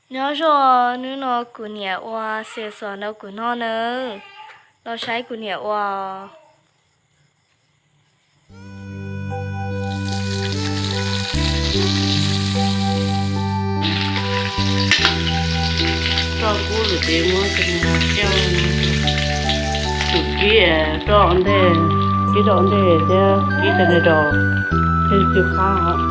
Nyob zoo, hnub no kuv niam ua xia xuas rau kuv noj nawb. Los saib kuv niam ua. Roj kub lawm ces muab coj, tsum kib roj ua ntej, kib roj ua ntej thiab kib cov ntawd rau, thiaj li qab os.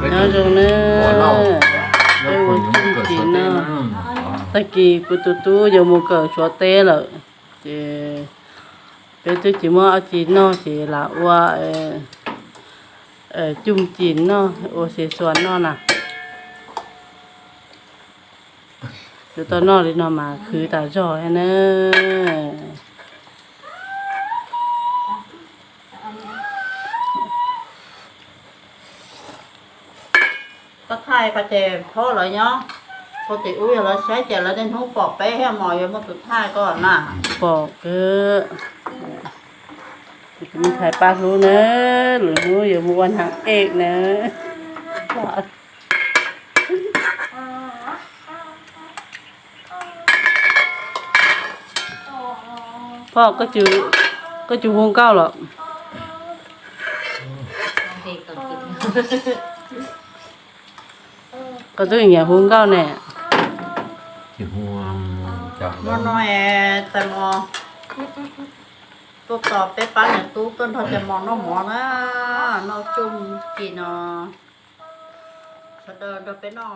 Nyob zoo na, peb ua txuj ci no, tag kis kuv tus tub yuav mus kawm suav teb lawm, ces peb twb tsis muaj dab tsi noj ces lam ua txuj ci noj, ua xia xuas noj na. Yuav tau noj li no mas khwv tas zog na. Koj thaij ko ces phob lawv nyob, ua tim ub yog lawv saib ces lawv tej hnub pom peb thiab mos yuav muaj tus thaij ko na. Pom kawg. Tus me ntxhais pab hlub na, lwm hnub yuav mus ua nag ej na. Pog, koj tsis hu nkauj los? Koj twb nyiam hu nkauj ne. Hmo no tais mos tuaj tos peb pab niam tub tuaj nrog cov mos noj mov na, noj txuj ci no. Sawv daws nrog peb noj.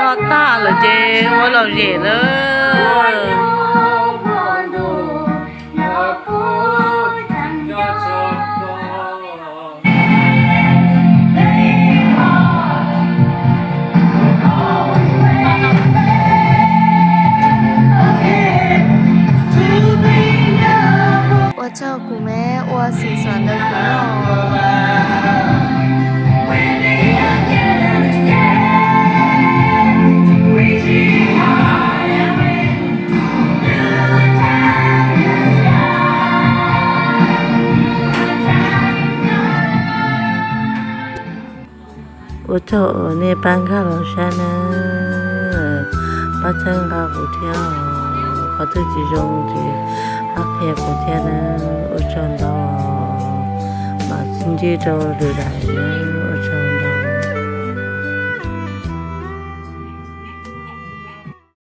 Noj tag lawm ces ua lom zem lawm. Ua tsaug kuv me ua xim xom ntawm kuv no. Ua tsaug uas nej pab nkag los saib na, pab txhawb nqa kuv thiab, qhov twg tsis zoo ces pab qhia kuv thiab na. Ua tsaug ntau, mam sib ntsib rau lwm daim na.